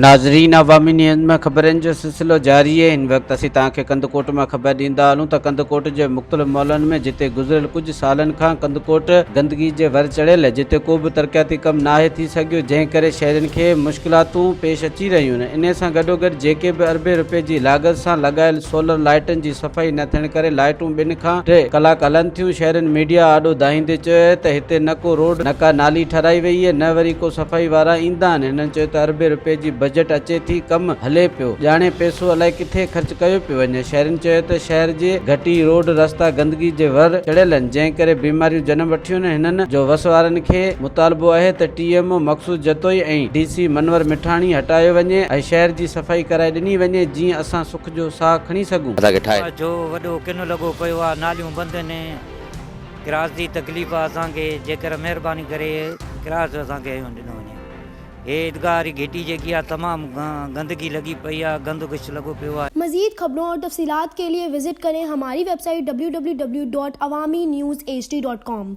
ناظرين عوامي نيوز ۾ خبرن جو سلسلو جاري اهي هن وقت اسين توهان کي ڪنڌڪوٽ مان خبر ڏيندا هلون ته ڪنڌڪوٽ جي مختلف محلن ۾ جتي گذريل ڪجهه سالن کان ڪنڌڪوٽ گندگي جي ور چڙهيل جتي ڪو به ترقياتي ڪم ناهي ٿي سگهيو جنهن ڪري شهرين کي مشڪلاتون پيش اچي رهيون آهن انهي سان گڏوگڏ جيڪي به اربين رپين جي لاڳت سان لڳايل سولر لائيٽن جي صفائي نه ٿيڻ ڪري لائيٽون ٻن کان ٽي ڪلاڪ هلن ٿيون، شهرين ميڊيا آڏو دانهيندي چيو آهي ته هتي نه ڪو روڊ نه ڪا نالي ٺهرائي وئي آهي نه وري ڪو صفائي وارا ايندا آهن، هنن چيو ته اربين رپين جي بجيٽ اچي ٿي ڪم هلي پيو ڄاڻي پئسو الائي ڪٿي خرچ ڪيو پيو وڃي، شهرين چيو ته شهر جي گهٽي روڊ رستا گندگي جي ور چڙهيل آهن جنهن ڪري بيماريون جنم وٺيون آهن، هنن جو وس وارن کي مطالبو آهي ته T M O Maqsood Jatoi ۽ D C Munawar Mithani هٽايو وڃي ۽ شهر جي صفائي ڪرائي ڏني وڃي جيئن اسان سک جو ساهه کڻي سگهون. اسان کي ٺاهي. جو وڏو ڪن لڳو پيو آ ناليون بند آهن ڪراس جي تڪليف آ اسان کي جيڪر مهرباني ڪري ڪراس اسان کي اهو ڏنو وڃي هي عيدگاهه واري گهٽي جيڪي آ تمام گندگي لڳي پئي آ گند گش لڳو پيو آ. مزيد خبرون اور تفصيلات کے لئے وزٽ ڪرين ھماري ويب سائيٽ www.awamiNewsHD.com.